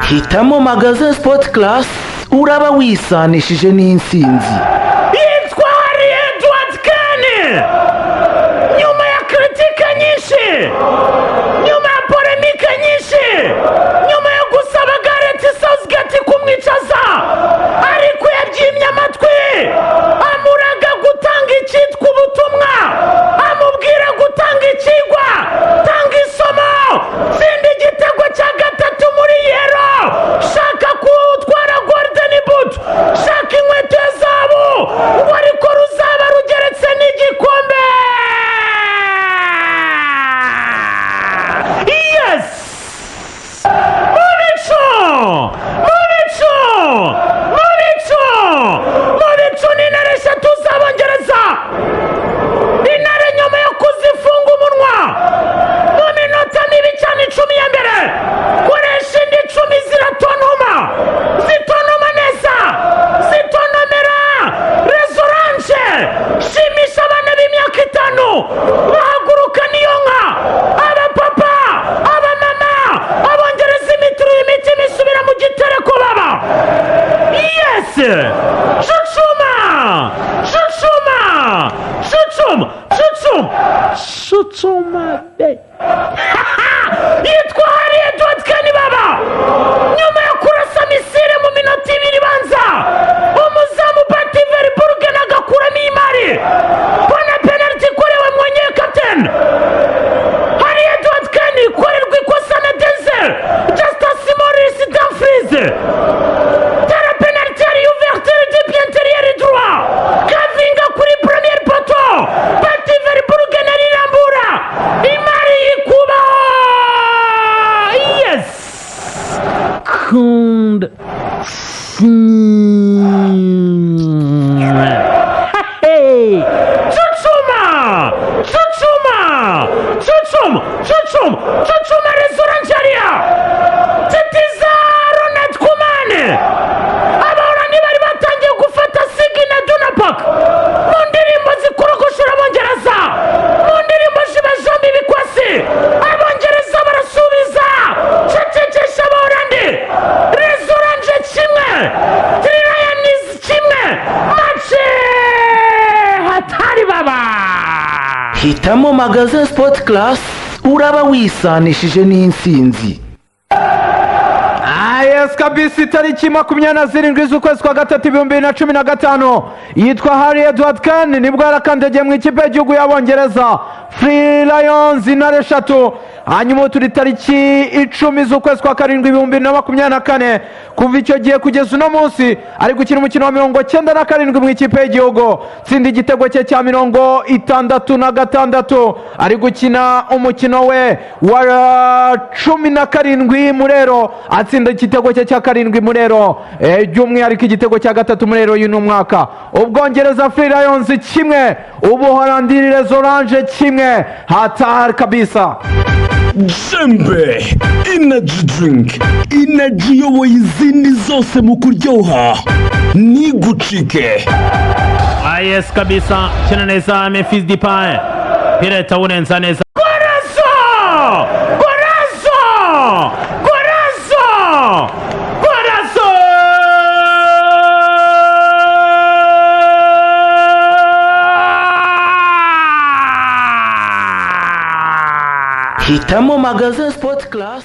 Hitamo Magasin Sport Class, uraba wisanishije n'insinzi. Yitwa Harry Edward Kane. Nyuma ya critique nyinshi, nyuma ya polémique nyinshi, nyuma yo gusaba Gareth Southgate kumwicaza, ariko yabyimye amatwi, amuraga gutanga icyitwa ubutumwa, amubwira gutanga ikigwa, tanga isomo, tsinda igitego cya gatatu muri Euro, shaka kutwara Golden Boot, shaka inkweto ya zahabu, ngo ariko ruzaba rugeretse n'igikombe. Yes, mu bicu, mu bicu, mu bicu, mu bicu! Ni intare eshatu z'Abongereza, intare nyuma yo kuzifunga umunwa mu minota mibi cyane 10 ya mbere, koresha indi 10, ziratontoma, zitontoma neza, zitontomera Les Oranges. Shimisha abana b'imyaka 5 bahaguruka niyo nka, abapapa, abamama, Abongereza imitiro, imitima isubira mu gitereko baba. Yes, cucuma, cucuma, cucuma, cucuma, cucuma be! Yitwa Harry Edward Kane baba. Nyuma yo kurasa missile mu minota 2 ibanza, umuzamu Bart Verbruggen agakuramo imari, bona penalty ikorewe mwenyewe captain Harry Edward Kane, ikorerwa ikosa na Denzel Justus Morris Dumfries, tera penalty yari ouverture du pied intérieur droit, kavinga kuri premier poteau, Bart Verbruggen arirambura, imari yikubaho. Yes, kund. Hey! Cucuma, cucuma, cucuma, cucuma, cucuma! Les Oranges titiza Ronald Koeman. Abahorandi bari batangiye gufata Signal Iduna Park mu ndirimbo zikorogoshora Abongereza, mu ndirimbo zibajomba ibikwasi. Abongereza barasubiza, cecekesha Abahorandi. Les Oranges 1, Three Lions 1. Match hatari baba. Hitamo Magasin Sport Class, uraba wisanishije n'insinzi. Yes kabisa, itariki 27 z'ukwezi kwa gatatu 2015, yitwa Harry Edward Kane, nibwo yarakandagiye mu ikipe y'igihugu y'Abongereza, Three Lions, intare eshatu. Hanyuma turi tariki 10 z'ukwezi kwa karindwi 2024. Kuva icyo gihe kugeza uno munsi ari gukina umukino wa 97 mu ikipe y'igihugu, tsinda igitego cye cya 66. Ari gukina umukino we wa 17 muri Euro, atsinda igitego cye cya karindwi muri Euro, by'umwihariko igitego cya gatatu muri Euro y'uno mwaka. Ubwongereza Three Lions 1, Ubuholandi Les Oranges 1. Hatari kabisa. Jembe Energy Drink, energy iyoboye izindi zose mu kuryoha, ntigucike. Ah, yes kabisa, kina neza Memphis Depay, Pireta awurenza neza. Golazo! Golazo! Golazo! Golazo! Hitamo Magasin Sport Class.